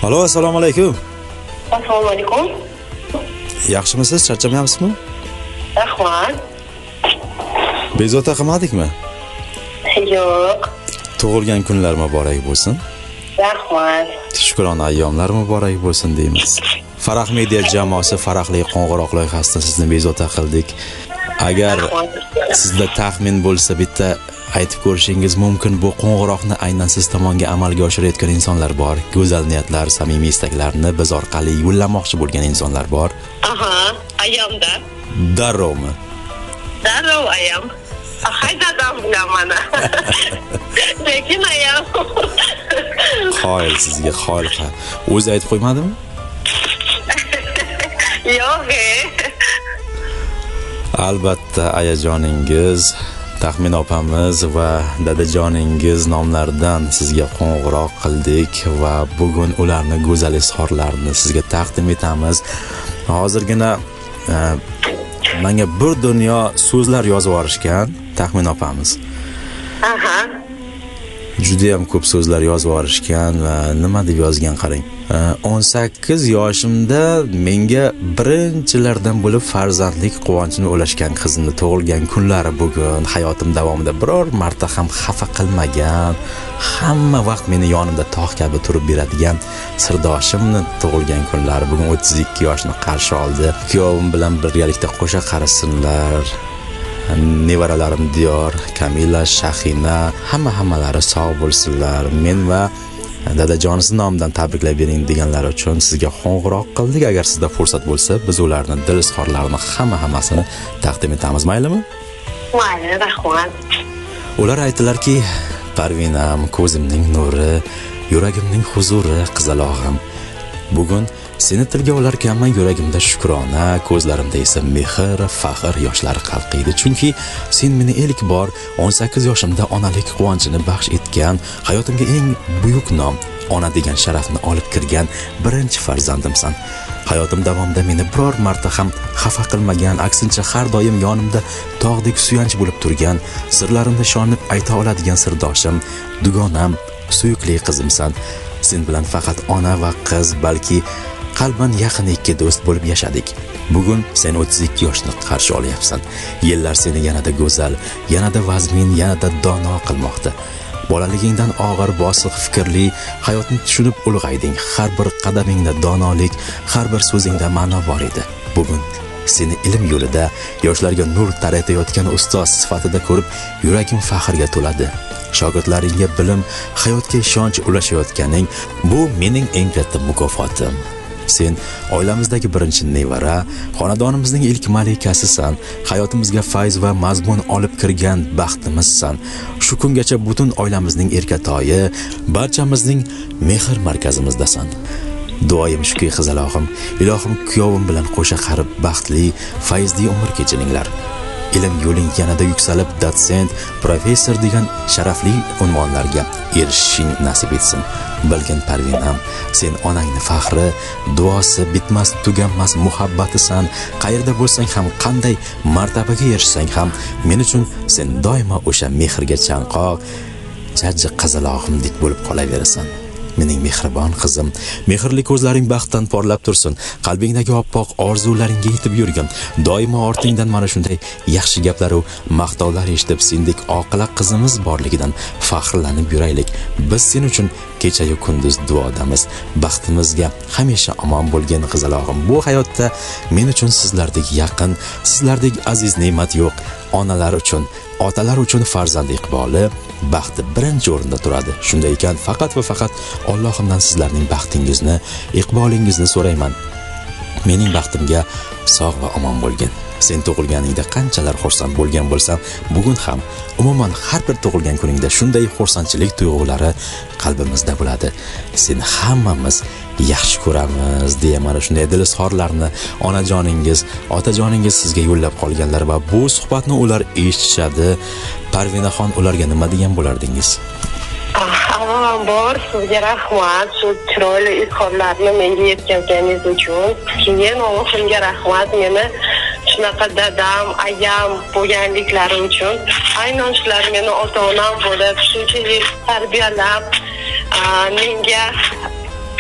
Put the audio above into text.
Alo, assalomu alaykum. Assalomu alaykum. Yaxshimisiz? Charchamayapsizmi? Rahmat. Bezovta qilmadikmi? Yo'q. Tug'ilgan kunlar muborak bo'lsin. Rahmat. Shukrona ayyomlar muborak bo'lsin deymiz. Farah Media jamoasi Farahli qo'ng'iroq loyihasida sizni bezovta qildik. Agar sizda taxmin bo'lsa, bitta aytib ko'rishingiz mumkin, bu qo'ng'iroqni aynan siz tomonga amalga oshirayotgan insonlar bor. Go'zal niyatlar, samimiy istaklarni biz orqali yo'llamoqchi bo'lgan insonlar bor. Aha, ayamda. Darrovmi? Darrov ayam. Hay dadam bilan mana. Lekin ayam. Qoyil sizga, qoyil. O'zi aytib qo'ymadimi? Yo'q. Albatta ayajoningiz, Taxmin opamiz va dadajoningiz nomlaridan sizga qo'ng'iroq qildik va bugun ularni go'zal izhorlarini sizga taqdim etamiz. Hozirgina menga bir dunyo so'zlar yozib yuborishgan Taxmin opamiz. Aha. Juda ham ko'p so'zlar yozib yuborishgan va nima deb yozgan qarang. 18 yoshimda menga birinchilardan bo'lib farzandlik quvonchini ulashgan qizimni tug'ilgan kunlari bugun. Hayotim davomida biror marta ham xafa qilmagan, hamma vaqt meni yonimda tog' kabi turib beradigan sirdoshimni tug'ilgan kunlari bugun 32 yoshni qarshi oldi. Kuyovim bilan birgalikda qo'sha qarisinlar. Nevaralarim Diyor, Kamila, Shahina, hammalari sog' bo'lsinlar. Men va dadajonisi nomidan tabriklab bering deganlar uchun sizga qo'ng'iroq qildik. Agar sizda fursat bo'lsa, biz ularni dil izhorlarini hammasini taqdim etamiz, maylimi? Mayli, rahmat. Ular aytdilarki, Parvinam, ko'zimning nuri, yuragimning huzuri, qizalog'im. Bugun seni tilga olarkanman, yuragimda shukrona, ko'zlarimda esa mehr, faxr yoshlari qalqiydi. Chunki sen meni ilk bor 18 yoshimda onalik quvonchini baxsh etgan, hayotimga eng buyuk nom, ona degan sharafni olib kirgan birinchi farzandimsan. Hayotim davomida meni biror marta ham xafa qilmagan, aksincha har doim yonimda tog'dek suyanch bo'lib turgan, sirlarimni ishonib ayta oladigan sirdoshim, dugonam, suyukli qizimsan. Sen bilan faqat ona va qiz, balki qalban yaqin ikki do'st bo'lib yashadik. Bugun sen 32 yoshni qarshi olyapsan. Yillar seni yanada go'zal, yanada vazmin, yanada dono qilmoqda. Bolaligingdan og'ir, bosiq fikrli, hayotni tushunib ulg'ayding. Har bir qadamingda donolik, har bir so'zingda ma'no bor edi. Bugun seni ilm yo'lida yoshlarga nur taratayotgan ustoz sifatida ko'rib, yuragim faxrga to'ladi. Shogirdlaringga bilim, hayotga ishonch ulashayotganing bu mening eng katta mukofotim. Sen oilamizdagi birinchi nevara, xonadonimizning ilk malikasisan, hayotimizga fayz va mazmun olib kirgan baxtimizsan. Shu kungacha butun oilamizning erkatoyi, barchamizning mehr markazimizdasan. Duoyim shuki, qizalog'im, ilohim kuyovim bilan qo'sha qarib baxtli, fayzli umr kechiringlar. Ilm yo'ling yanada yuksalib, dotsent, professor degan sharafli unvonlarga erishishing nasib etsin. Bilgin Parvinam, sen onangni faxri, duosi bitmas tuganmas muhabbatisan. Qayerda bo'lsang ham, qanday martabaga erishsang ham, men uchun sen doimo o'sha mehrga chanqoq, jajji qizalog'imdek bo'lib qolaverasan. Mening mehribon qizim, mehrli ko'zlaring baxtdan porlab tursin, qalbingdagi oppoq orzularingga yetib yurgin. Doimo ortingdan mana shunday yaxshi gaplar va maqtovlar eshitib, sendek oqila qizimiz borligidan faxrlanib yuraylik. Biz sen uchun kecha-yu kunduz duodamiz. Baxtimizga hamisha omon bo'lgin qizalog'im. Bu hayotda men uchun sizlardek yaqin, sizlardek aziz ne'mat yo'q. Onalar uchun, otalar uchun farzand iqboli, baxti birinchi o'rinda turadi. Shunday ekan, faqat va faqat Allohimdan sizlarning baxtingizni, iqbolingizni so'rayman. Mening baxtimga sog' va omon bo'lgin. Sen tug'ilganingda qanchalar xursand bo'lgan bo'lsam, bugun ham, umuman har bir tug'ilgan kuningda shunday xursandchilik tuyg'ulari qalbimizda bo'ladi. Seni hammamiz yaxshi ko'ramiz deya mana shunday dil izhorlarni onajoningiz, otajoningiz sizga yo'llab qolganlar va bu suhbatni ular eshitishadi. Parvinaxon, ularga nima degan bo'lardingiz? Avvalambor sizga rahmat, shu chiroyli izhorlarni menga yetkazganingiz uchun. Keyin Allohimga rahmat, meni shunaqa dadam, ayam bo'lganliklari uchun. Aynan shular meni ota-onam bo'lib, shuncha yil tarbiyalab, menga